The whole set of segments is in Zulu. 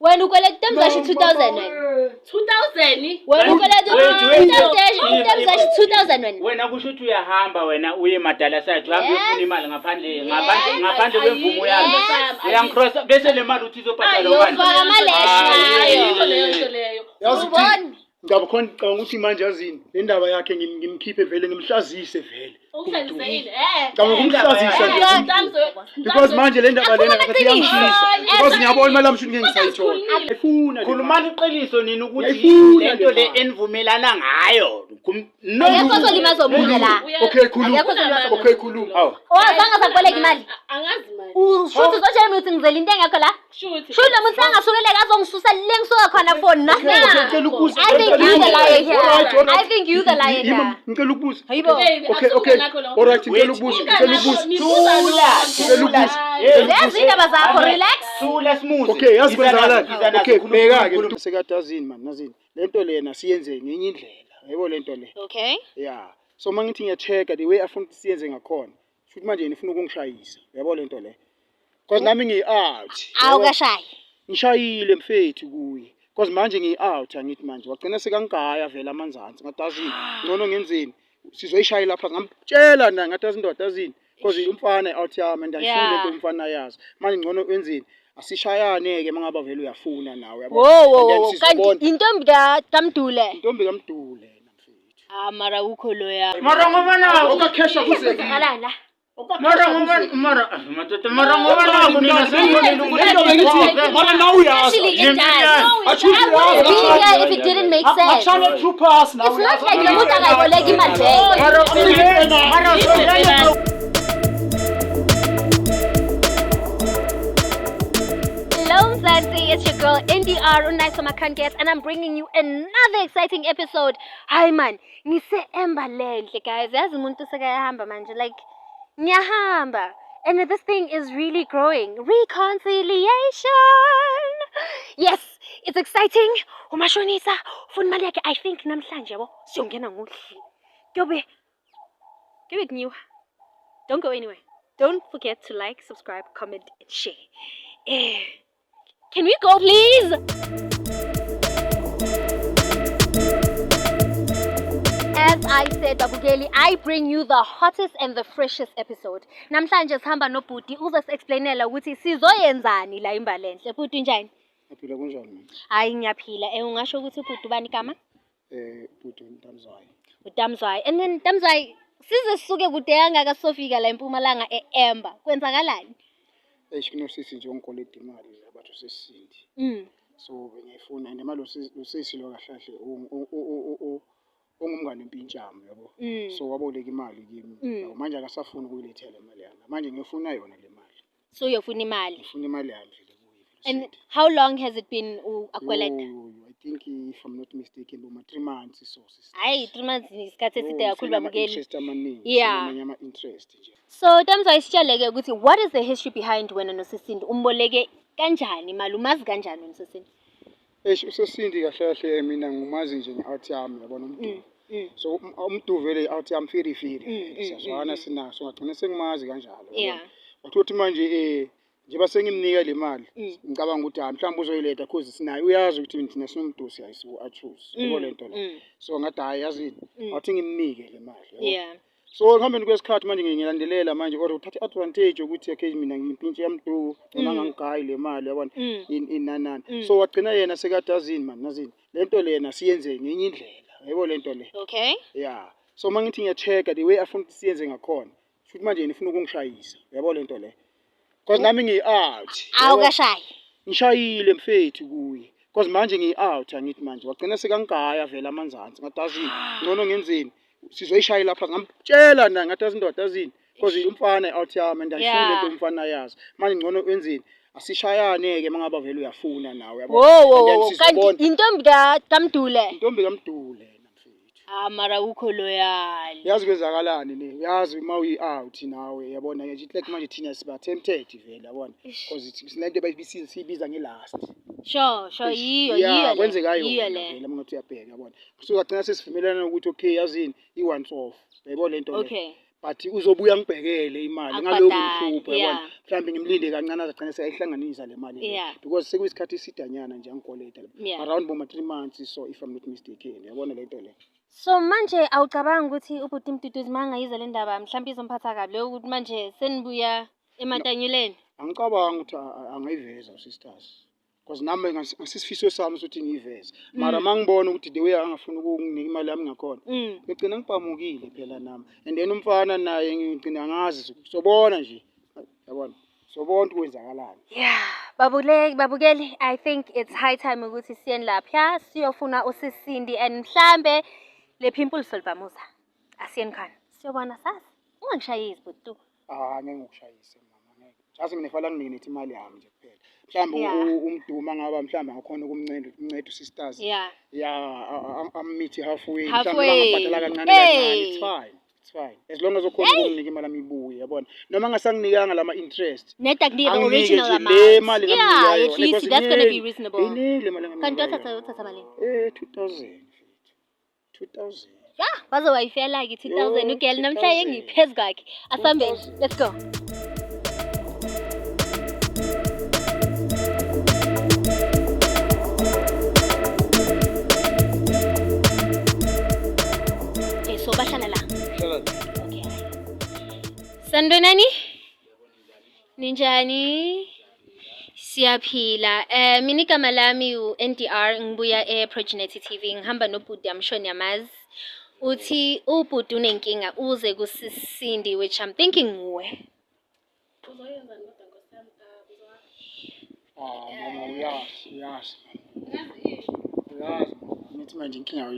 Wena ukweleta uMzashi 2000 wena. 2000? Wena ukweleta Wait, wait. uMzashi 2000 wena. Wena kusho ukuthi uyahamba wena uye madala side uhambe Yes. uyofuna imali ngaphandle Yes. ngaphandle kwemvumo yami. Yes. Uyangicrossa bese le mali uthi izobhadalwa Ayi, ubani? Ufaka amaleshi ngayo. Ayikho leyo nto leyo. Yazi ukuthi Ubona? ngicabanga khona ngicabanga ukuthi manje yazini le ndaba yakhe ngimkhiphe vele ngimhlazise vele. Ukuhlazisa yini? Eh. Ngicabanga ukumhlazisa nje. Yeah. Because manje le ndaba lena Akhuluma ngathi iqiniso. iyangishisa. Because ngiyabona imali yami shuthi ngeke ngisayithola. Ngiyayifuna le Khulumani mali. iqiniso nini ukuthi Ngiyayifuna lento le le mali. enivumelana ngayo. No. Akekho ozolimaza omunye la. Okay khuluma. Akekho ozolimaza omunye. Okay khuluma. Hawu. Owazange sakuboleka imali. Angazi mali. Ushuthi uzotshela mina ukuthi ngizela into engekho la? Shuthi. Shuthi lo muntu angasukele azongisusa le ngisuka khona for nothing. Okay, ngicela ukubuza. I think you the liar here. Alright, alright. I think you the liar Yima, here. Ngicela ukubuza. Hayibo. Baby, Okay, okay. akusukho lakho Alright, ngicela Wait. ukubuza. Ngicela ukubuza. Thula. Ngicela ukubuza. Hey. Lezi indaba zakho relax. Thula smooth. Okay, yazi kwenzakalani? Okay, bheka ke Khuluma. sekadazini man, nazini. Lento lena siyenze ngenye indlela. Yebo lento le. Okay. Yeah. So mangithi ngiya-check-a the way afuna ukuthi siyenze ngakhona. Futhi manje yena ufuna ukungishayisa. Yabo lento le. Because nami ngiyi-out. Yabo? Awukashayi. Ngishayile mfethu kuye. Because manje ngiyi-out angithi manje. Wagcina sekangigaya vele amanzansi. Ngathi azini, ngcono ngenzeni? Sizoyishayela phansi. Ngamtshela na ngathi azi ndoda azini. Because umfana i-out yami and ayifuni Yeah. lento umfana ayazi. Manje ngcono wenzeni? Asishayane-ke uma ngabe vele uyafuna nawe. Yabo? Wo wo And then wo kanti sizobona. intombi ka kaMdule. Intombi kaMdule yena mfethu. Ah mara ukho loya. Mara ngoba naku. Okakhesha kuzekile. Kwenzakalani la? Mara ngoba mara madoda mara ngoba naku nina sengibonile ukuthi Lento bengithi mara nawe uyazi. Actually it does. Actually I wouldn't be uyazi. here if it didn't make sense. Akushane true pass nawe. It's not like lo muntu akayiboleki imali vele. Mara mara Hello Mzansi, it's your girl NDR Unaiso Makanget and I'm bringing you another exciting episode. Hi man, ngise Embalenhle guys. Yazi umuntu sekayahamba manje like ngiyahamba. And this thing is really growing. Reconciliation. Yes, it's exciting. Umashonisa ufuna imali yakhe I think namhlanje yabo siyongena ngohle. Kuyobe kuyobe kunyiwa. Don't go anywhere. Don't forget to like, subscribe, comment and share. Eh, can we go, please? As I said, Babukeli, I bring you the hottest and the freshest episode. Namhlanje sihamba nobhuti uzos-explainela ukuthi sizoyenzani la imbalenhle. Bhuti njani? Aphila kunjani man? Hayi ngiyaphila. Eh ungasho ukuthi ubhuti ubani igama? Bhuti Ntamzwayi. uTamzwayi. And then Tamzwayi size sisuke kude kangaka sofika la eMpumalanga e-Ember. Kwenzakalani? Eish kunosisi nje ongikoleda imali la bathi usesindi. So bengiyifuna and imali usisi lo kahle kahle ungumngane empintshami yabo. So waboleka imali kimi. Yabo, manje akasafuni ukuyilethela imali yami. Manje ngiyofuna yona le mali. So uyofuna imali. Ngifuna imali yami vele kuye. And how long has it been akweleta? Yo, yo, yo, I think if I'm not mistaken boma 3 months so sister. Hayi 3 months isikhathi eside Yo, kakhulu sinama babukeli. interest amaningi. Yeah. Sinamanye ama-interest nje. So Tamzwayi sitsheleke ukuthi what is the history behind wena noSisindi? Umboleke kanjani imali? Umazi kanjani wena uSisindi? Eish usesindi kahle kahle mina ngumazi nje nge-out yami yabona uMdu. So uMdu vele i-out yami firi firi. Siyazwana sinaso ngagcina sengimazi kanjalo. yabona. Yeah. Wathi ukuthi manje njengoba sengimnika le mali ngicabanga ukuthi hayi mhlawumbe uzoyiletha cause sinaye uyazi ukuthi thina sinomdu siyayisu-achoose yabo le nto le. So ngathi hayi yazini wathi ngimnike le mali. yabo. Yeah. So ekuhambeni kwesikhathi manje ngilandelela manje or uthatha i-advantage yokuthi okay mina ngiyimpintshi yamdu noma ngangigayi le mali yabona inanani. So wagcina yena sekade azini man nazini lento lena siyenze ngenye indlela yabo lento le. Okay. Yeah. So mangithi ngiya-check-a the way afuna ukuthi siyenze ngakhona. Futhi manje yena ufuna ukungishayisa yabo lento le. Because nami ngiyi-out. yabo. Awukashayi. Ngishayile mfethu kuye. Because manje ngiyi-out angithi manje wagcina sekangigaya vele amanzansi ngathi azini ngcono ngenzeni? Sizoyishayela phansi ngamtshela na ngathi azi ndoda azini because umfana i-out yami and ayifuni Yeah. lento umfana ayazi. Manje ngcono wenzeni? Asishayane-ke uma ngabe vele uyafuna nawe yabo. Wo wo And then wo kanti sizobona. intombi ka kaMdule. Intombi kaMdule yena mfethu. Ah mara ukho loyal. Yazi kwenzakalani ne? Yazi uma uyi-out nawe yabona nje like manje thina siba tempted vele yabona because sinento abayibisiza siyibiza nge-last. Sure, sure yiyo Yeah, yiyo le. kwenzeka Yiyo yona le. vele uma ngathi uyabheka yabona. So sagcina sesivumelana ukuthi okay yazini i-once off. Yayibona lento le. Okay. But uzobuya ngibhekele imali ngalokhu Akubhadale, ngihlupha, yabona. Mhlawumbe ngimlinde kancane azagcina seyayihlanganisa le mali le. Because sekuyisikhathi esidanyana nje angikweleta la. Around boma 3 months, so if I'm not mistaken, yabona le nto le. So manje awucabangi ukuthi ubhuti Mduduzi uma angayizwa le ndaba mhlawumbe izomphatha kabi leyo ukuthi manje senibuya ematanyuleni? Angicabangi ukuthi angayiveza usisters. Because nami ngasisifiso sami ukuthi ngiyiveze. Mara mangibona ukuthi the way angafuni ukunginika imali yami ngakhona. Ngigcina ngibhamukile phela nami. And then umfana naye ngigcina ngazi, sobona nje. Yabona? Sobona ukuthi kwenzakalani. Yeah, babule babukeli, I think it's high time ukuthi siyeni lapha siyofuna usisindi and mhlambe le pimple solvamuza. Asiyeni khona. Siyobona sasa. Ungangishayisi bhuti. Ah, ngeke ngikushayise mama, ngeke. Jazi mina fanele nginike nethi imali yami nje kuphela. Mhlawumbe umduma ngaba mhlawumbe angakhona ukumnceda, umnceda usisters. Yeah, ammeet halfway. Halfway. Mhlawumbe bangabhadala kancane kancane. Hey. It's fine. It's fine. As long as ukhona ukunginika imali yami ibuye, yabona. Noma angasanginikanga lama interest. Neda kunike the Anginike original nje amount. le mali Yeah, engamnika at yona, least because that's gonna be iningi. reasonable. Iningi le mali Kanti engamnika wathatha yona. uthatha malini? 2000. 2000. Yeah, waze wayifela ke 2000 Yo, ugirl namhlanje 2000. ngiphezu kwakhe. Asambeni. 2000. Let's go. Okay, so bahlala la. Hlala. Okay. Sanibonani? Ninjani? Siyaphila. Mina igama lami u-NDR, ngibuya e-Progenity TV. Ngihamba nobhuti, I'm sure niyamazi. Uthi ubhuti unenkinga uze kusisindi, which I'm thinking nguwe. Uzoyenzani kodwa Nkosi yami? Ah, Ah, mama uyazi, uyazi. Uyazi. Ngithi manje inkinga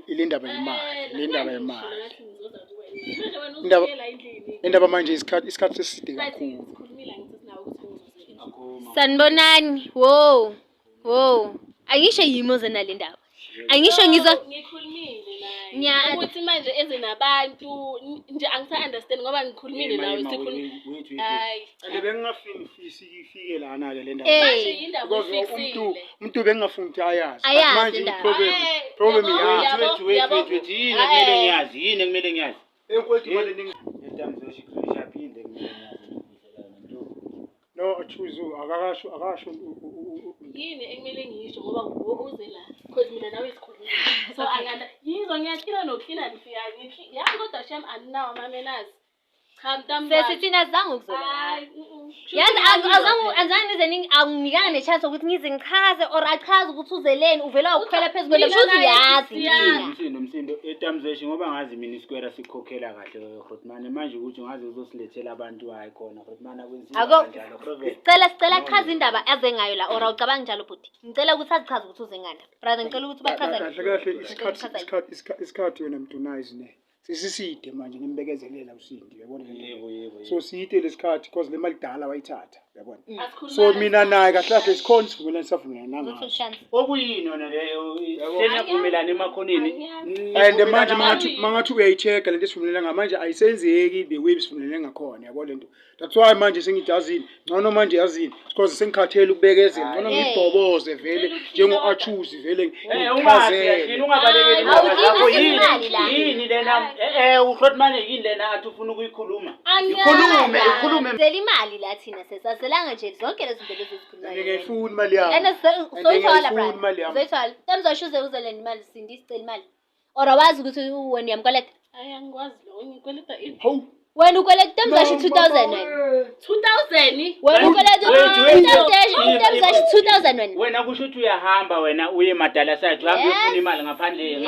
ile ndaba yemali, le ndaba yemali. Ngathi ngizoza kuwena. Manje wena uzobuyela endlini. Le ndaba manje isikhathi seside Bathi kakhulu. sikhulumile angithi nawe ukuthi ngizoze endlini. Sanibonani. Wo. Wo. Angisho yimi oze nale ndaba. Angisho ngizo Ngikhulumile naye. Ukuthi manje eze nabantu nje angisa-understand ngoba ngikhulumile nawe sikhulumile. Hayi. And bengingafuni ifike lana ke le ndaba. Eh. Manje yindaba Because uyifiksile. umuntu bengingafuni ukuthi ayazi. But Ayazi manje indaba. i-problem Eh, problem yabo, yakhe. yabo, Wait, wait, yabo. wait, wait. Yini ekumele ngiyazi? Yini ekumele ngiyazi? Enkwethu imali eningi. Etamzoshi yini ekumele ngiyazi? No, choose akakasho akasho Yini ekumele ngiyisho ngoba nguwe oze la, because mina nawe sikhulumile, so anganda yizwa ngiyaklina noklina ngifika ngithi yazi, kodwa shem aninawo ama-manners, cha mntamzana. Sesi thina azange ukuzola la. Hayi, Yazi azange azange nize awunginikanga ne-chance ukuthi ngize ngichaze or achaze ukuthi uzeleni, uvela wakukhwela phezu kwena, Mina kusho ukuthi naye uyazi siyazi. inkinga. Umsindo, umsindo etamzeshi, ngoba ngazi mina iskwera sikhokhela kahle Grootman. Manje ukuthi ngaze uzosilethela abantu, hayi khona Grootman, akwenziwa kanjalo Grootman. Sicela achaze indaba aze ngayo la, or awucabangi njalo bhuti? Ngicela ukuthi azichaze ukuthi uze ngani. Brother, ngicela ukuthi bachazele. Kahle kahle isikhathi Ngicela isikhathi wena Mdunayizi ne. Sesiside manje ngimbekezelela usindi, uyabona le nto? Yebo, yebo. So side lesikhathi because le mali dala wayithatha, uyabona. Asikhulumanga. So mina naye kahle kahle sikhona isivumelwano savumelana Ukuthi ngaso. ushansi. Okuyini yona leyo? Seniyavumelana emakhoneni. And manje mangathi uyayi-check-a lento esivumelene ngayo manje ayisenzeki the way besivumelene ngakhona, yabo lento. That's why manje sengithi yazini, ngcono manje yazini, because sengikhathele ukubekezela, ngcono Hey. ngibhoboze vele njengo-achuzi vele Eh, ungathi ngichazele. ungabalekeli Hayi, indaba zakho. awudingi Yini imali la. yini lena uHrotman, yini lena athi ufuna ukuyikhuluma? Ikhulume, ikhulume. Zela imali la thina sesazelanga nje zonke lezi zinto lezi ezikhulunywayo. Ngiyayifuna imali yami. And soyithola Ngiyayifuna brother. imali yami. Uzoyithola. Tamzosho uze uzeleni imali, sindi sicela imali. Or awazi ukuthi wena uyamkweleta. Hayi, angikwazi lo ngikweleta ini. Hawu. Wena ukweleta Tamzosho 2000 wena. 2000. Wena ukweleta Wait, wait. Tamzosho 2000 wena. Wena kusho ukuthi uyahamba wena uye madala side, uhambe Yes. uyofuna imali ngaphandle Yes.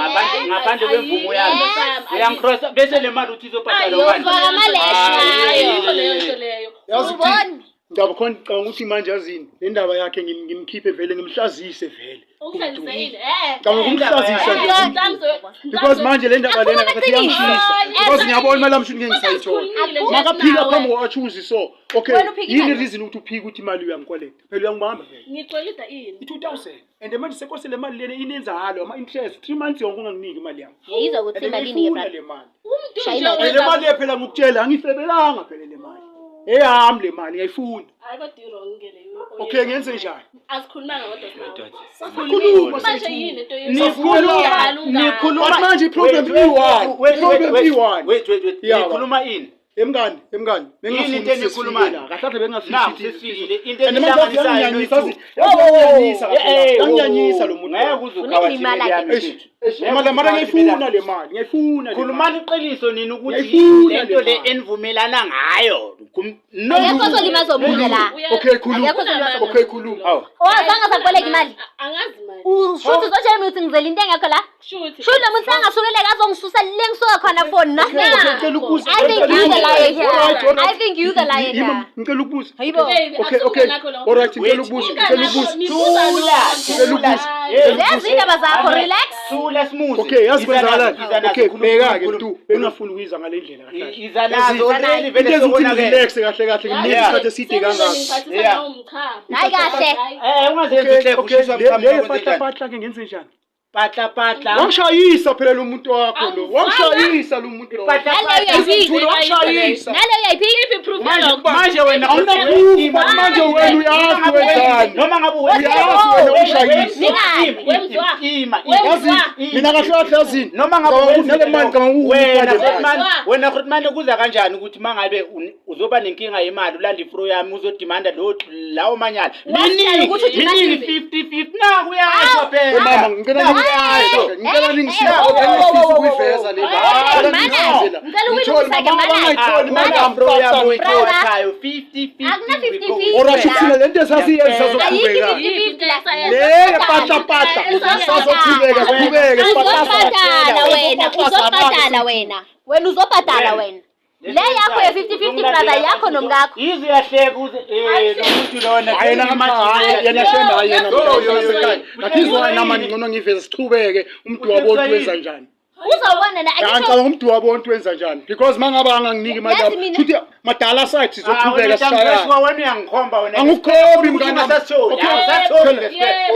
ngaphandle kwemvumo yami. Yes. Uyangicrossa bese le mali uthi izobhadalwa Ayi, ubani? Ufaka amaleshi ngayo. Ayikho leyo nto leyo. Yazi Ubona? ukuthi ndaba khona ngicabanga ukuthi manje yazini le ndaba yakhe ngimkhiphe vele ngimhlazise vele. Ukuhlalisa ini? Eh. Ngicabanga ukumhlazisa nje. Because manje le ndaba lena Akhuluma ngathi iqiniso. iyangishisa. Because ngiyabona imali yami shuthi ngeke ngisayithola. Makaphika phambi kwa-achuzi so. Okay, Wena uphika yini imali? reason ukuthi uphike ukuthi imali uyamkweleta? Phela uyangibamba vele. Ngikweleta ini? I-2000 and manje sekose le mali lena inenzalo ama-interest 3 months yonke unganginiki imali yami. Yayizwa ukuthi And imali ngiyayifuna ini brother. le mali. Umuntu Shayina nje And le wenza mali le phela ngikutshela angiyifebelanga phela le mali. Eyami le mali ngiyayifuna. Hayi, kodwa i-wrong ke leyo. Okay, ngenze njani? Asikhulumanga kodwa sinawe. Sakhuluma. Manje yini into Nikhuluma, nikhuluma. But manje i-problem Wait, wait, iyi-one. wait, I-problem wait, iyi-one. Wait, wait, wait. Yeah. Nikhuluma ini? Emngani, emngani, Yini into enikhulumayo? kahle kahle bengingafisi Naku ukuthi- sesifikile. Into And manje enihlanganisayo uyanginyanyisa, noyi-two. yazi uyanginyanyisa kahle kahle. Eh, Uyanginyanyisa lo muntu. Ngeke uze Uningi ukhawathe imali imali yami, Eish, mfethu. eish, Ngeke mara uze mara ukhawathe ngiyayifuna imali le mali, ngiyayifuna le mali. Khulumani iqiniso nini ukuthi Ngiyayifuna lento le le mali. enivumelana ngayo. No. Akekho ozolimaza omunye la. Okay, khuluma. Akekho ozolimaza Okay, khuluma. Hawu. Owazange sakuboleka imali. Angazi mali. Ushuthi uzotshela mina ukuthi ngizela into engekho la? Shuthi. Shuthi lo muntu angasuleleka azongisusa le ngisuka khona for nothing. Okay, ngicela ukubuza. I think you the liar here. Alright, alright. I think you the liar Yimi, here. Ngicela ukubuza. Hayibo. Baby, Okay, okay. akusunganakho lokho. Alright, ngicela Wait. ukubuza, ngicela ukubuza. Thula, thula. Hey. Lezi indaba zakho, relax. Thula smooth. Okay, yazi kwenzakalani? Iza nazo, Okay, khuluma, bheka-ke khuluma, mntu, bengingafuni ukuyiza ngale ndlela kahle kahle. Iza nazo already Into vele ezokuthi sokonakele. ngirelaxe kahle kahle nginika Yeah. isikhathi eside kangaka. Yeah. Hayi kahle. Eh, ungazenzi Okay, uhleko okay, ushiswa le mchamo le kwenze patla njani? patla ke ngenze njani? Patla patla. Wangishayisa phela lo muntu wakho lo. Wangishayisa lo muntu lo. Patla Naleyo patla. uyayiphika. Thula wangishayisa. Naleyo uyayiphika. Manje manje wena Awunaproof, but manje wena uyazi wenzani. Noma ngabe Uyazi wena ungishayisa. Ningani? Ima. Yazi mina kahle kahle yazini. Noma ngabe Ngicabanga ukuthi wenzile nale mali lokho, ngicabanga wena ukuthi Grootman, wena Grootman kuza kanjani ukuthi mangabe uzoba nenkinga yemali ulanda ifro yami uzodimanda lo lawo manyala. Wasitshela ukuthi Miningi udimandile. 50 50 na kuyasho phela. Mama ngicela Na kuyasho. ngicela ningisize Eh, oh, oh, oh, oh, ukuyiveza le Eh, ndaba. mana, ngicela ukuyilungisa ke, mana. Bangayitholi Mana manje fro yami amfasa. oyithathayo 50 50. Akuna 50-50. Ora shuthina lento esasiyenza Ayikho sazoqhubeka. i-50-50 la. Le patla patla sazoqhubeka siqhubeke Uzobhadala wena, uzobhadala wena. Wena uzobhadala wena. Le yakho ye 50-50 brother yakho nomkakho. Yize uyahleka uze eh nomuntu lona. Hayi yena hayi yena shembe hayi yena Yo, yo, yo, yo. ngathi izwa nama ngcono ngiveze siqhubeke umuntu wabontu wenza njani. Uzobona la akisho Ngicabanga umuntu wabontu wenza njani because mangabe anganginiki imali Yazi yami mina- futhi madala side sizoqhubeka Wena sishaya. wena uyangikhomba wena. Angikukhombi mngani wami. Awusasitholi. Okay. Awusasitholi.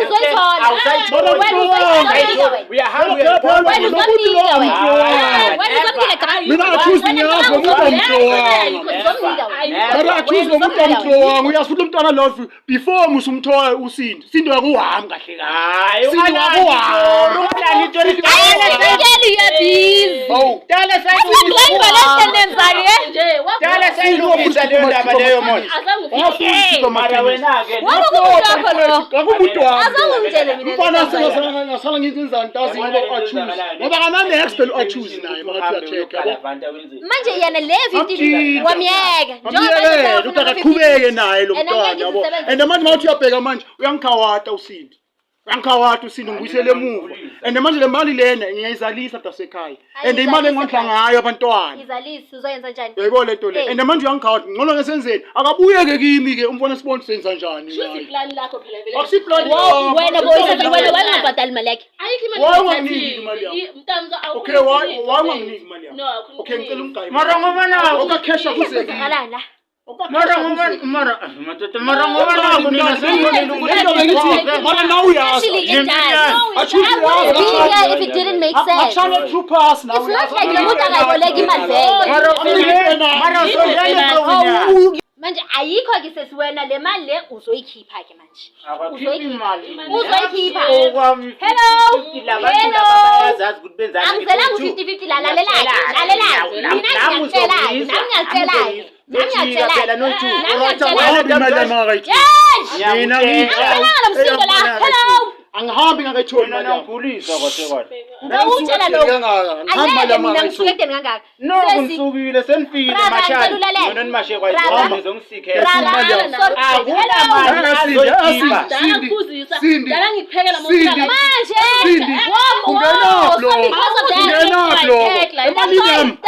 Uzoyithola. Awusayitholi. Wena uzoyithola wena. Uyahamba Phela, Wena lo muntu lo uzomnika wena. amhlowanga. Wena uzomnika cabanga. Mina accuse Wena ngiyazi lo muntu cabanga amhlowanga. uzomnika wena. Mara accuse lo muntu amhlowanga uyazi futhi lo mntwana lo before musumthola uSindi. Sindi wakuhamba kahle kahle. Hayi Sindi wakuhamba. ungalali into Ayinakekeli uyabizi. Hawu. Dala Ngibona nenzani eh? Dala sayilungisa leyo ndaba leyo manje. Ungafuni Mara wena ke Wena kumuntu wakho lo. Akumuntu wami. Azange ungitshele mina. Umfana sengasala ngizenzani ntazi ngoba u-choose. Ngoba kana-next phela u-choose naye makathi uya-check yabo. Manje yena le 50 Amthinta. wamyeka. Amyekele ukuthi akaqhubeke naye lo And mntwana angeke yabo. izisebenze. And manje mawuthi uyabheka manje uyangikhawata uSindi. Uyangikhawata uSindi ngibuyisele emuva. And manje le mali lena ngiyayizalisa mntasekhaya. And imali engondla ngayo abantwana. Izalisi uzoyenza njani? Uyayibona lento le. Hey. And manje uyangikhawata ngcono ngesenzeni. Akabuyeke kimi ke umbone sibone senza njani Shuthi naye. plan lakho phela vele. Akusiplani Wo- Wena boyisa wena wena ungabhadali imali yakhe. Ayikho imali Why engiyithathile. unganginiki imali yami? Mntamzo Okay, why unganginiki imali yami? No, awukhona Okay, ngicela umgayi. Mara ngoba naku. Okakhesha kuzekile. Kwenzakalani la? Mara ngoba mara madoda mara ngoba naku nina senibonile ukuthi Lento bengithi mara nawe uyazi. Actually it does. Actually, I wouldn't be here if it didn't make sense. Akushane true pass nawe. It's not like lo muntu akayiboleki imali vele. Mara mara sondele bro. Manje ayikho ke sesi wena le mali le uzoyikhipha ke manje. Abakhiphi imali. Uzoyikhipha. Okwami. Hello. Labantu Hello. laba bayazazi ukuthi benzani. Angizelanga u-50-50 la lalela-ke lalela-ke mina ngiyakutshela-ke nami ngiyakutshela-ke nami ngiyakutshela-ke nami ngiyakutshela-ke Angihambi imali yami ngakayitholi. Yes! Mina Angizelanga lo msindo la hello Angihambi ngakayitholi Mina imali yami. nangigulisa kwase kwase. Ngawutshela lokho. Kangaka. Angihambi imali Angeke yami mina ngakayitholi. ngisuke ekudeni kangaka No, Sesi, ngisukile senifikile Brother, mashana. ngicela ulalele. Mina nimashe Brother. kwayizona ngizongisikhela. Brother, sorry. Akuna Hello. mali azoyikhipha. Dala ngikuzisa. Sindi. Dala ngikuphekela Sindi. mawuhlala. Manje Sindi. Wom, Ungenaphi wo, so lokho? because of that. Ungenaphi lokho? Emalini yami.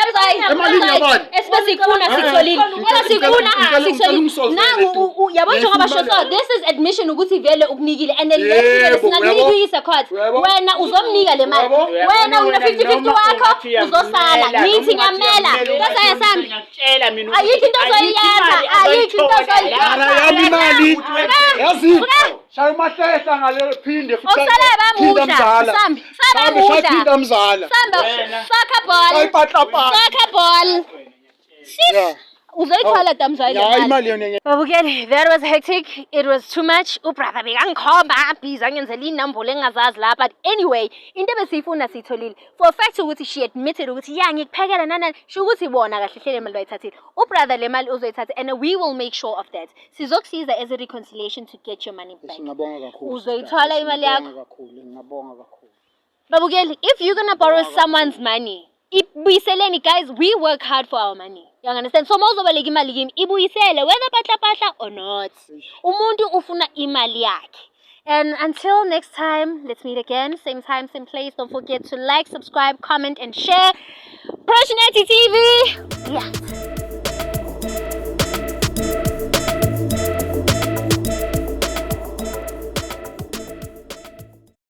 Emalini yabani? Esibe sikufuna sikutholile. Esikufuna Ngicela sikutholile. ungisolvele Nangu tu. yabo njengoba Ngifuna sho so imali this is admission ukuthi vele ukunikile and then Yebo, le singakunika uyabo? uyise court. Uyabo? Wena uzomnika le mali. Uyabo? Wena una 50-50 wakho uzosala. Ngithi ngiyamela. Nkosaya sami. Ngiyakutshela mina ukuthi Ayikho into ozoyenza. Ayikho into ozoyenza. Mara yami imali. Yazi. Shaya umahlehla ngale phinde futhi. Okusalayo Phinda bayamudla. mzala. Sambi. Sambe shaya Sabayamudla. phinda mzala. Samba Wena. soccer ball. Shaya ipatla patla. Soccer ball. Yeah. Uzoyithola damzwayi le Ya mali. imali yona. Babukeli, that was hectic. It was too much. Ubrother bekangikhomba abhizi angenzela inombolo engingazazi la. But anyway, into ebesiyifuna siyitholile. For a fact ukuthi she admitted ukuthi ya, ngikuphekela nanani, sho ukuthi bona kahle hle le mali bayithathile. Ubrother le mali uzoyithatha and we will make sure of that. Sizokusiza as a reconciliation to get your money back. Ngiyabonga kakhulu. Uzoyithola imali yakho. Ngiyabonga kakhulu, ngiyabonga kakhulu. Babukeli, if you're gonna borrow someone's money, ibuyiseleni guys, we work hard for our money. You understand? So mawuzoboleka imali kimi, ibuyisele whether patla patla or not. Umuntu ufuna imali yakhe. And until next time, let's meet again, same time, same place. Don't forget to like, subscribe, comment, and share. Proshinati TV. Yeah.